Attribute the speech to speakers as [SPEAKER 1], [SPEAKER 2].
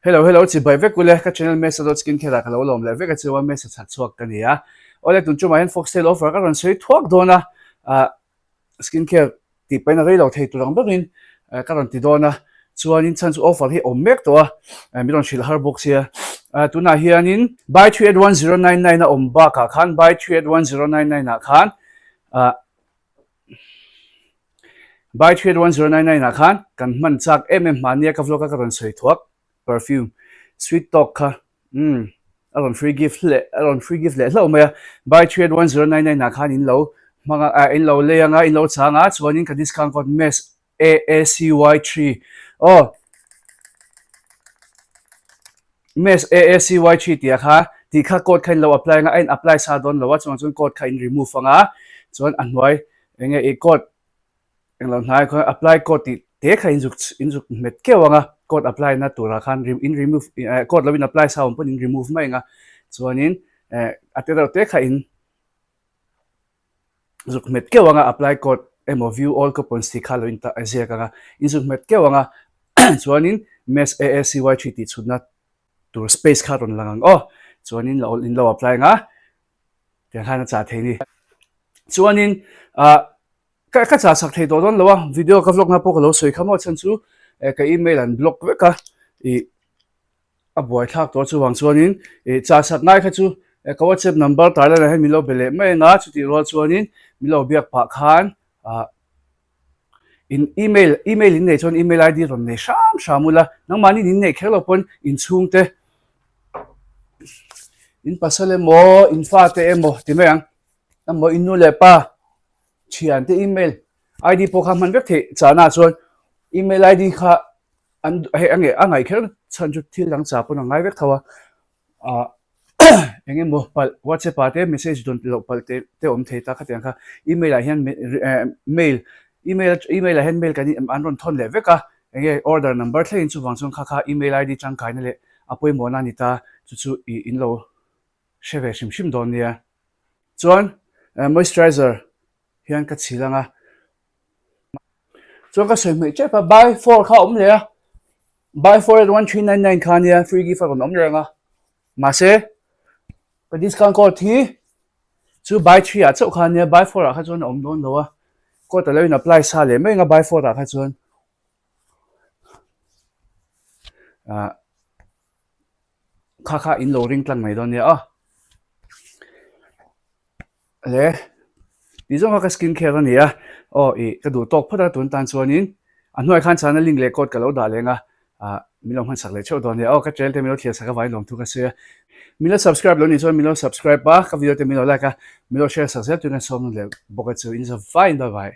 [SPEAKER 1] Hello hello chibai vek ule ka channel Mesa dot skincare ah ka lo lawm leh vek a chu a Mesa chhak chhuak ka ni a. Awle tun tumah hian foxtail offer ka rawn sawi thuak dawn a, ah skincare tih pahin a rei lo thei tur ang berin ka rawn ti dawn a, chuanin chhan chu offer hi awm mek tawh a, min rawn hrilh har bawk sia. Tunah hianin buy 381099 a awm bakah khan buy 381099 ah khan ah Buy 381099 ah khan kan hman chak em em hmania ka vlog a ka rawn sawi thuak perfume sweet talk kha umm a rawn free gift leh a rawn free gift leh hlauh mai a buy 381099 ah khan in lo hmang a in lo lei anga in lo chang a chuanin ka discount code mes AACY3 aw mes AACY3 tih kha tih kha code kha in lo apply anga a in apply sa dawn lo a chuvang chuan code kha in remove anga chuan a hnuai enge i code englo hnai khaw apply code tih te kha in zuk in zuk hmet keuh anga code apply na turah khan in remove code lo in apply sa awm pawn in remove mai anga chuanin eh a te reuh te kha in zuk hmet keuh anga apply code emaw view all coupons tih kha lo in ziak anga in zuk hmet keuh anga chuanin mes AACY3 tih chhutna tur space kha rawn lang ang aw chuanin lo in lo apply anga tiang khan a chah thei ni chuanin ah ka ka chah sak thei tawh dawn lo a video ka vlog na pawh ka lo sawi kha maw chhan chu ka email an block vek a ih A buaithlak tawh chuvang chuanin ih chah sak ngai kha chu ka whatsapp number tarlan ah hian min lo be leh mai anga chutih rual chuanin min lo biak phah khan ah in email email in nei chuan email id rawn nei hram hram ula nangmahni in neih kher lo pawn inchhungte in pasal emaw in fate emaw ti mai ang emaw in nu leh pa thiante email id pawh kha hman vek theih chahna ah chuan email id kha An hei a nge a ngaih kher chhan chu thil dang chah pawn a ngai vek tho a, ah eng emaw palh whatsapp ah te message dawn loh palh te te awm thei ta khatiang kha email ah hian mail email email ah hian mail kan an rawn thawn leh vek a eng nge order number thlengin chuvang chuan kha kha email id tangkaina leh a pawimawhna a ni ta chu chu ih in lo hre ve hrim hrim dawn nia. Chuan moisturizer hian ka chhil ang a. Chuan ka sawi hmeih tep a, buy 4 kha a awm leh a, buy 4 at 1399 kha nia free gift a rawn awm reng a, mahse ka discount code hi chu buy 3 ah chauh kha nia buy 4 ah kha chuan a awm dawn lo a, code a lo in apply sa leh mai ang a buy 4 ah kha chuan ah kha kha in lo ring tlang mai dawn nia aw. Le tih zawng kha ka skin care a ni a, aw ih ka duh tawk phawt a tun tan chuanin a hnuaiah khan chana link leh code ka lo dah leng a, ah min lo hman sak leh theuh dawn nia aw ka channel te min lo thlir sak avangin lawmthu ka sawi a, min lo subscribe lo nih chuan min lo subscribe a, ka video te min lo like a, min lo share sak zel tuin kan sawm nawn leh bawk a chu in za vaiin bye bye.